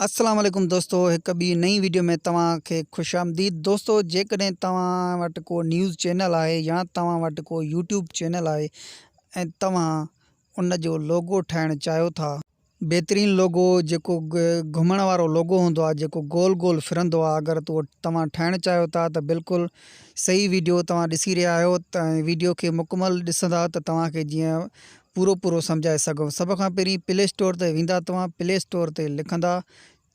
السلام عليڪم دوستو هڪ ٻي نئين ويڊيو ۾ توهان کي خوش آمديد دوستو جيڪڏهن توهان وٽ ڪو نيوز چينل آهي يا توهان وٽ ڪو يوٽيوب چينل آهي ۽ توهان ان جو لوگو ٺاهڻ چاهيو ٿا بهترين لوگو جيڪو گهمڻ وارو لوگو هوندو آهي جيڪو گول گول ڦرندو آهي اگر اهو توهان ٺاهڻ چاهيو ٿا ته بلڪل صحيح ويڊيو توهان ڏسي رهيا آهيو ۽ ويڊيو کي مڪمل ڏسندا ته توهان کي جيئن پورو پورو سمجهائي سگهون سڀ کان پهرين پلي اسٽور تي ويندا توهان پلي اسٽور تي لکندا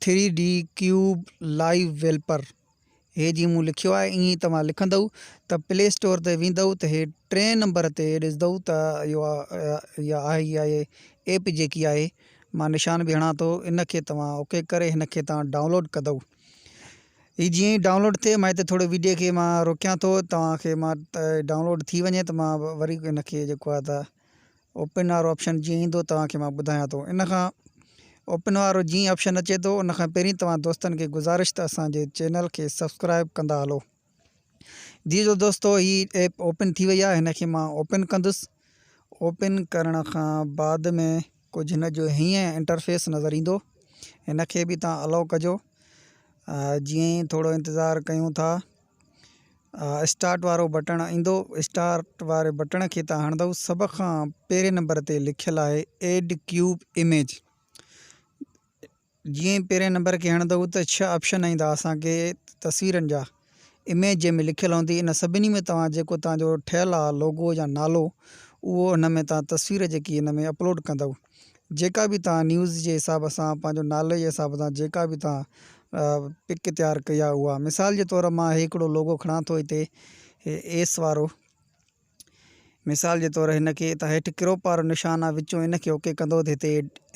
three D cube live wallpaper هي جيئن مون لکيو آهي ائين ئي توهان لکندؤ ته پلي اسٽور تي ويندؤ ته هي ٽئين نمبر تي ڏسندؤ ته اهو اها آهي اها آهي ايپ جيڪي آهي مان نشان به هڻان ٿو ان کي توهان اوڪي ڪري هن کي توهان ڊائونلوڊ ڪندؤ هي جيئن ئي ڊائونلوڊ ٿئي مان هتي ٿورو ويڊيو کي مان روڪيان ٿو توهان کي مان ڊائونلوڊ ٿي وڃي ته مان وري هن کي جيڪو آهي ته اوپن وارو آپشن جيئن ايندو توهان کي مان ٻڌايان ٿو ان کان اوپن وارو جيئن آپشن اچي ٿو ان کان پهرين توهان دوستن کي گذارش ته اسان جي چينل کي سبسڪرائب ڪندا هلو جي جو دوستو هي ايپ اوپن ٿي وئي آهي هن کي مان اوپن ڪندس اوپن ڪرڻ کان بعد ۾ ڪجهه هن جو هيئن انٽرفيس نظر ايندو هن کي به توهان الاؤ ڪجو جيئن ئي ٿورو انتظار ڪيون ٿا اسٽارٽ وارو بٽڻ ايندو اسٽارٽ واري بٽڻ کي تان هڻندو سڀ کان پهرين نمبر تي لکيل آهي ايڊ ڪيوب اميج جيئن ئي پهرين نمبر کي هڻندو ته ڇهه آپشن ايندا اسان کي تصويرن جا اميج جنهن ۾ لکيل هوندي ان سڀني ۾ توهان جيڪو توهان جو ٺهيل آهي لوگو يا نالو اهو ان ۾ توهان تصوير جيڪي ان ۾ اپلوڊ ڪندو جيڪا به توهان نيوز جي حساب سان پنهنجو نالي جي حساب سان جيڪا به توهان پڪ تيار ڪئي آهي اها مثال جي طور مان هڪڙو لوگو کڻان ٿو هتي ايس وارو مثال جي طور هن کي اتان هيٺ ڪروپ وارو نشان آ وچون ان کي اوڪي ڪندو ته هتي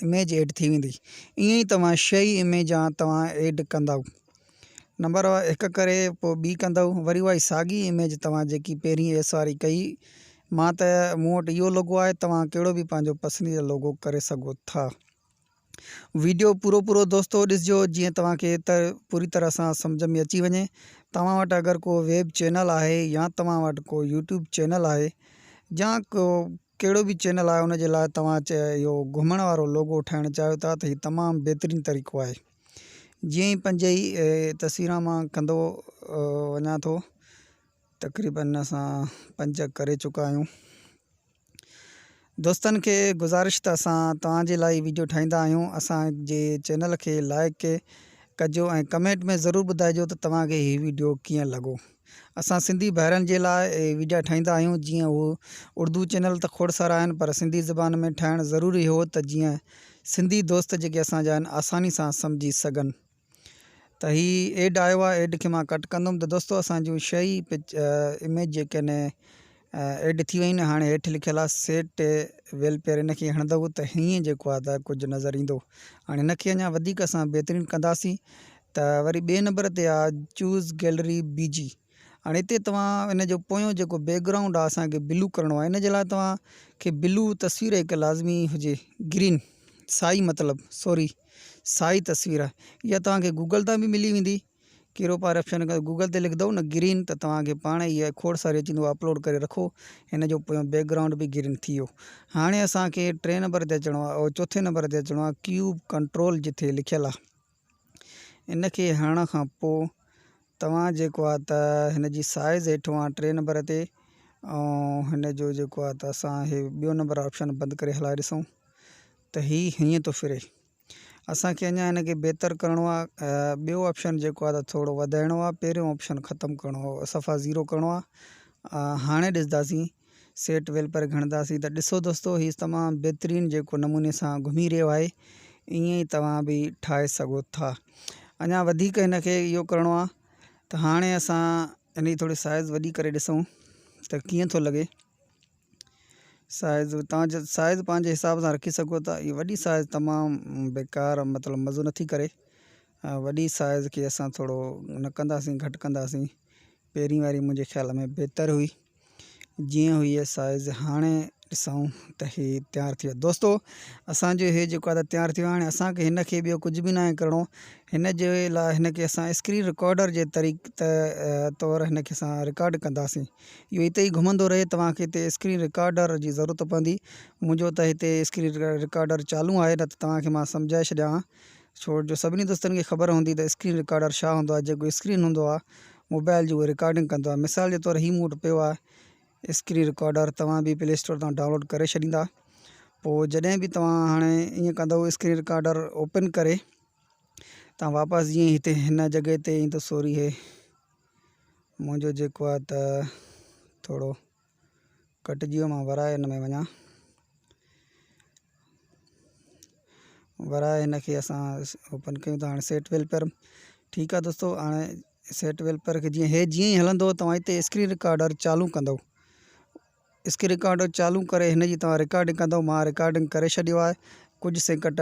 اميج ايڊ ٿي ويندي ائين ئي توهان شئي اميج توهان ايڊ ڪندؤ نمبر هڪ ڪري پوء ٻي ڪندؤ وري اها ئي ساڳي اميج توهان جيڪي پهرين ايس واري ڪئي مان ته مون وٽ اهو لوگو آهي توهان ڪهڙو به پنهنجو پسنديده لوگو ڪري سگهو ٿا. ويڊيو پورو پورو دوستو ڏسجو جيئن توهان کي ته پوري طرح سان سمجھ ۾ اچي وڃي توهان وٽ اگر ڪو ويب چينل آهي يا توهان وٽ ڪو يوٽيوب چينل آهي يا ڪو ڪهڙو به چينل آهي ان جي لاء توهان اهو گهمڻ وارو لوگو ٺاهڻ چاهيو ٿا ته هي تمام بهترين طريقو آهي جيئن ئي پنج ئي تصويران مان ڪندو وڃان ٿو تقريبن اسان پنج ڪري چڪا آهيون دوستن کي گذارش ته اسان توهان جي لاء ويڊيو ٺاهيندا آهيون اسان جي چينل کي لائڪ ڪجو ۽ ڪمينٽ ۾ ضرور ٻڌائجو ته توهان کي هي ويڊيو ڪيئن لڳو اسان سنڌي ڀائرن جي لاء ويڊيا ٺاهيندا آهيون جيئن هو اردو چينل ته کوڙ سارا آهن پر سنڌي زبان ۾ ٺاهڻ ضروري هو ته جيئن سنڌي دوست جيڪي اسان جا آهن آساني سان سمجهي سگهن ته هي ايڊ آيو آهي ايڊ کي مان ڪٽ ڪندم ته دوستو اسان جون شئي اميج جيڪي آهن ايڊ ٿي ويون آهن هاڻي هيٺ لکيل آهي سيٽ ويلپيئر ان کي هڻندو ته هيئن جيڪو آهي ته ڪجهه نظر ايندو هاڻي هن کي اڃا وڌيڪ اسان بهترين ڪنداسين ته وري ٻئي نمبر تي آهي چوز گيلري بي جي هاڻي هتي توهان ان جو پويون جيڪو بيڪ گرائونڊ آهي اسان کي بلو ڪرڻو آهي ان جي لاء توهان کي بلو تصوير هڪ لازمي هجي گرين سائي مطلب سوري سائي تصوير اها توهان کي گوگل تان به ملي ويندي ڪيرو پار آپشن گوگل تي لکندو نه گرين ته توهان کي پاڻ ئي کوڙ ساري اچي ويندو اپلوڊ ڪري رکو هن جو پويون بيڪ گرائونڊ به گرين ٿي ويو هاڻي اسان کي ٽئين نمبر تي اچڻو آهي او چوٿين نمبر تي اچڻو آهي ڪيوب ڪنٽرول جتي لکيل آهي ان کي هڻڻ کان پوء توهان جيڪو آهي ته هن جي سائز هيٺو آهي ٽي نمبر تي ۽ هن جو جيڪو آهي ته اسان هي ٻيو نمبر آپشن بند ڪري هلائي ڏسون ته هي هيئن ٿو ڦري اسانکي اڃا هن کي بهتر ڪرڻو آهي ٻيو آپشن جيڪو آهي ته ٿورو وڌائڻو آهي پهريون آپشن ختم ڪرڻو آهي صفا زيرو ڪرڻو آهي هاڻي ڏسنداسين سيٽ ويل پر گهڻنداسين ته ڏسو دوستو هي تمام بهترين جيڪو نموني سان گهمي رهيو آهي ائين ئي توهان به ٺاهي سگهو ٿا اڃا وڌيڪ هن کي اهو ڪرڻو آهي ته هاڻي اسان ان جي ٿوري سائز وڏي ڪري ڏسون ته ڪيئن ٿو لڳي سائز توهان سائز پنهنجي حساب سان رکي سگهو ٿا هي وڏي سائز تمام بيڪار مطلب مزو نٿي ڪري وڏي سائز کي اسان ٿورو نه ڪنداسين گهٽ ڪنداسين پهرين واري منهنجي خيال ۾ بهتر هئي جيئن هئي سائز هاڻي ڏسون ته هي تيار ٿي ويو دوستو اسانجو هي جيڪو آهي تيار ٿي ويو هاڻي اسانکي هن کي ٻيو ڪجهه به ناهي ڪرڻو هن جي لاء هن کي اسان اسڪرين رڪارڊر جي طريق طور هن کي اسان رڪارڊ ڪنداسين اهو هتي ئي گهمندو رهي توهانکي هتي اسڪرين رڪارڊر جي ضرورت پوندي منهنجو ته هتي اسڪرين رڪارڊر چالو آهي نه ته توهانکي مان سمجهائي ڇڏيان ها. ڇو جو سڀني دوستن کي خبر هوندي ته اسڪرين رڪارڊر ڇا هوندو آهي جيڪو اسڪرين هوندو آهي موبائل جي اهي رڪارڊنگ ڪندو آهي مثال جي طور هي مون وٽ پيو آهي اسڪرين رڪارڊر توهان به پلي اسٽور تان ڊائونلوڊ ڪري ڇڏيندا پوء جڏهن به توهان هاڻي ائين ڪندو اسڪرين رڪارڊر اوپن ڪري توهان واپس جيئن هتي هن جڳهه تي ايندو سوري هي منهنجو جيڪو آهي ته ٿورو ڪٽجي ويو مان ورائي هن ۾ وڃان ورائي هن کي اسان اوپن ڪيون ٿا هاڻي سيٽ ويلپر ٺيڪ آهي دوستو هاڻي سيٽ ويلپر کي جيئن هي جيئن ئي هلندو توهان هتي اسڪرين رڪارڊر چالو ڪندو اسڪرين رڪارڊر چالو ڪري هن جي توهان رڪارڊنگ ڪندو مان رڪارڊنگ ڪري ڇڏيو آهي ڪجهه سيڪنڊ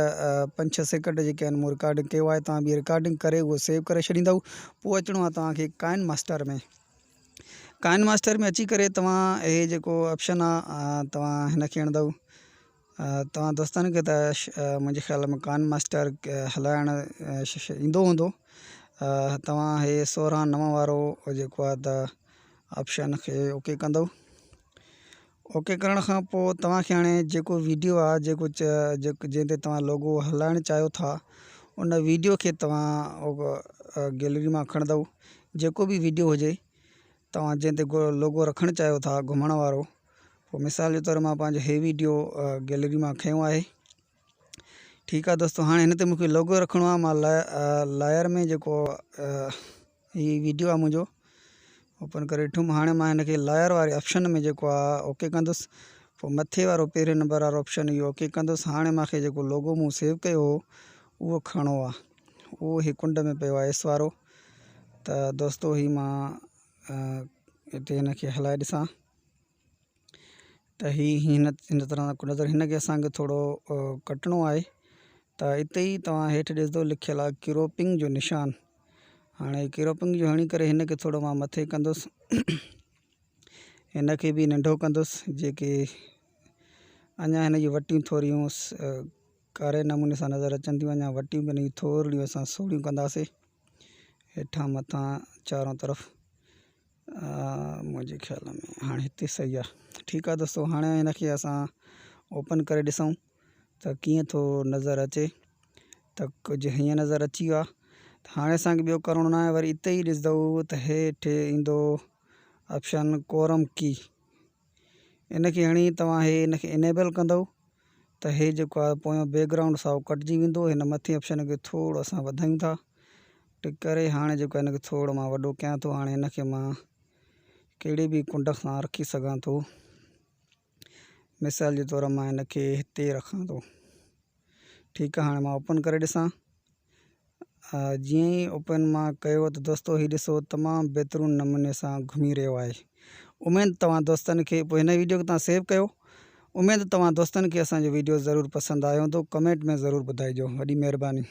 پنج ڇهه سيڪنڊ جيڪي آهن مون رڪارڊنگ ڪيو آهي توهان به رڪارڊنگ ڪري اهو سيو ڪري ڇڏيندو پوء اچڻو آهي توهان کي ڪائن ماسٽر ۾ ڪائن ماسٽر ۾ اچي ڪري توهان هي جيڪو آپشن آهي توهان هن کي هڻندو توهان دوستن کي ته منهنجي خيال ۾ ڪائن ماسٽر هلائڻ ايندو هوندو توهان هي 16 9 وارو جيڪو آهي ته آپشن کي اوڪي ڪندو اوڪي ڪرڻ کان پوء توهان کي هاڻي جيڪو ويڊيو آهي جيڪو جنهن تي توهان لوگو هلائڻ چاهيو ٿا ان ويڊيو کي توهان گيلري مان کڻندو جيڪو به ويڊيو هجي توهان جنهن تي لوگو رکڻ چاهيو ٿا گهمڻ وارو پوء مثال جي طور مان پنهنجو هي ويڊيو گيلري مان کنيو آهي ٺيڪ آهي دوستو هاڻي هن تي مونکي لوگو رکڻو آهي مان لائر ۾ جيڪو هي ويڊيو آهي منهنجو اوپن ڪري ڏٺم هاڻي مان هن کي لائر واري آپشن ۾ جيڪو آهي اوڪي ڪندس پوء مٿي وارو پهريون نمبر وارو آپشن اهو اوڪي ڪندس هاڻي مونکي جيڪو لوگو مون سيو ڪيو هو اهو کڻڻو آهي اهو هي ڪنڊ ۾ پيو آهي ايس وارو ته دوستو هي مان هتي هن کي هلائي ڏسان ته هي هن هن طرح سان نظر هن کي اسانکي ٿورو ڪٽڻو آهي ته اتي ئي توهان هيٺ ڏسندو لکيل آهي ڪروپنگ جو نشان هاڻي ڪروپنگ جو هڻي ڪري هن کي ٿورو مان مٿي ڪندس هن کي به ننڍو ڪندس جيڪي اڃا هن جون وٽيون ٿوريون ڪاري نموني سان نظر اچن ٿيون اڃا وٽيون به هن جون ٿورڙيون اسان سوڙهيون ڪنداسي هيٺان مٿان چارون طرف منهنجي خيال ۾ هاڻي هتي صحيح آهي ٺيڪ آهي دوستو هاڻي هن کي اسان اوپن ڪري ڏسون ته ڪيئن ٿو نظر اچي ته ڪجهه هيئن نظر اچي ويو آهي ته هاڻي اسانکي ٻيو ڪرڻو ناهي وري اتي ئي ڏسندو ته هيٺ ايندو آپشن ڪورم ڪي ان کي هڻي توهان هي ان کي انيبل ڪندو ته هي جيڪو آهي پويان بيڪ گرائونڊ سائو ڪٽجي ويندو هن مٿين آپشن کي ٿورو اسان وڌايون ٿا ٽڪ ڪري هاڻي جيڪو هن کي ٿورو مان وڏو ڪيان ٿو هاڻي هن کي مان ڪهڙي به ڪنڊ کان رکي سگهان ٿو مثال جي طور مان هن کي هتي رکان ٿو ٺيڪ آهي هاڻي مان اوپن ڪري ڏسان جيئن ئي اوپن مان ڪيو ته دوستو هي ڏسو تمام بهترين نموني سان گهمي رهيو آهي اميد توهان دوستن کي پوء هن ويڊيو کي توهان سيو ڪيو اميد توهان دوستن کي اسان جو ويڊيو ضرور پسند آيو هوندو ڪمينٽ ۾ ضرور ٻڌائجو وڏي مهرباني.